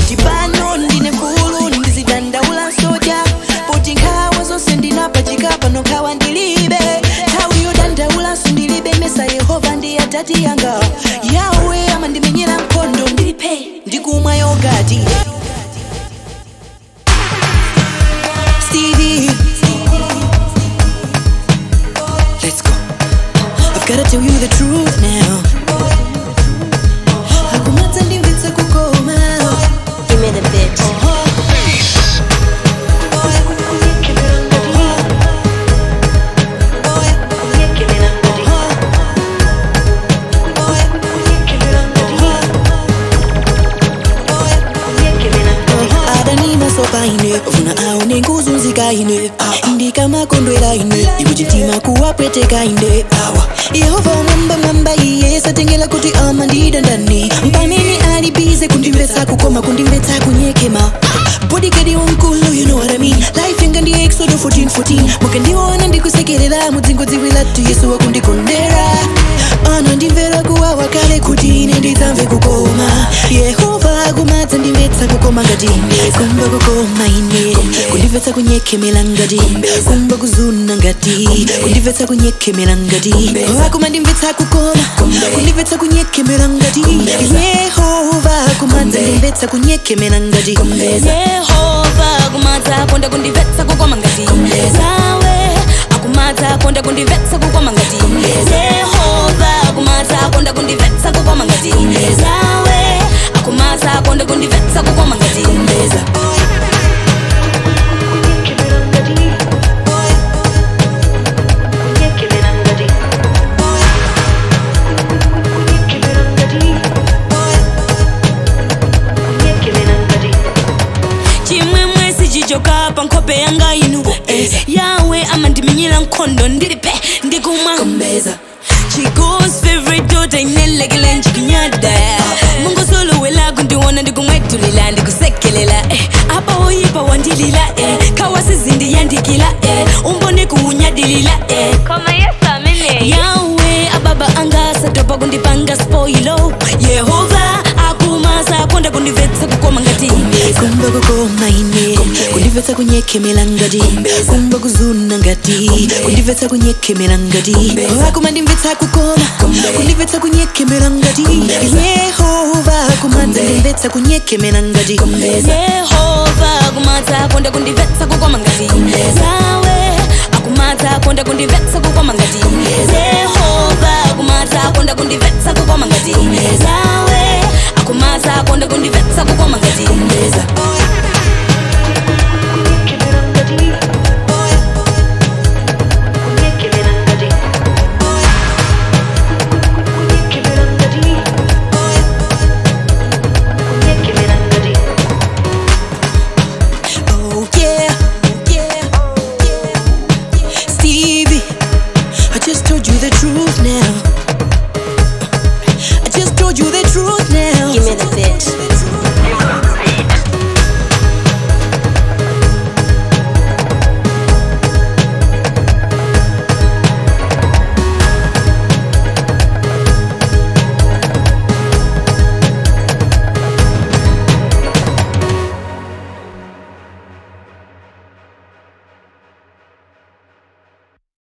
Poti pano ndine mfulu ndizidandaula soja. Poti nkhawa zonse ndinapachika pano nkhawa ndilibe. Nthawi yodandaula sindilibe mesa Yehova ndiye atati yanga. Yawe amandimenyera nkhondo ndilipe ndikumwa yogati. Stevie, let's go. I've gotta tell you the truth now. Akumatsa ndimvetse kukoma. Give me the beat. Adanima sopaine, vuna aone nguzunzikaine, ndikamakondwera ine, iwe chitima kuwapweteka ine. Awa Yehova mwamba mwamba iye satengela kuti ama ndidandani. Mpamene ali bize kundimvetsa kukoma kundimvetsa kunyekema. Bodyguard wankulu, you know what I mean. Life yanga ndi Exodo 14:14. Mukandiona ndikusekerera mudzingodziwira tu Yesu wakundikondera. Anandimvera kuwawa kale kuti ine ndidzamve kukoma. Yehova akumadza ndimvetsa kukoma ngati kumba kukoma ine, kundimvetsa kunyekemela ngati kumba kuzuna ngati kundimvetsa kunyekemela ngati akumandimvetsa kukoma kundimvetsa kunyekemela ngati Yehova akumadza ndimvetsa kunyekemela ngati Yehova akumadza konda kundimvetsa kukoma ngati Yawe akumadza konda kundimvetsa kukoma ngati Yehova akumadza konda kundimvetsa kukoma ngati Yawe akumadza konda kundimvetsa kukoma ngati. Chimwemwe sichichoka pa nkhope yanga inu. Yawe amandimenyera nkhondo ndilipe ndikumwa. Chico's favorite daughter inelekele nchikinyada. Mungosolo kundiona ndikumwetulila ndikusekelela. Apa oyipa wandilila khawa sizindiyandikila umbone kuunyadilila. Koma Yesu amene. Yawe ababa anga satopa kundipanga spoilo. Yehova akumasa konda kundimvetsa kukoma ngati kumba kukoma ine, kundimvetsa kunyekemela ngati kumba kuzuna ngati kundimvetsa kunyekemela ngati akumandimvetsa kukoma kundimvetsa kunyekemela ngati Yehova akumadza ndimvetsa kunyekemela ngati Yehova akumadza konda kundimvetsa kukoma ngati Yawe akumadza konda kundimvetsa kukoma ngati Yehova akumadza konda kundimvetsa kukoma ngati Yawe akumadza konda kundimvetsa kukoma ngati.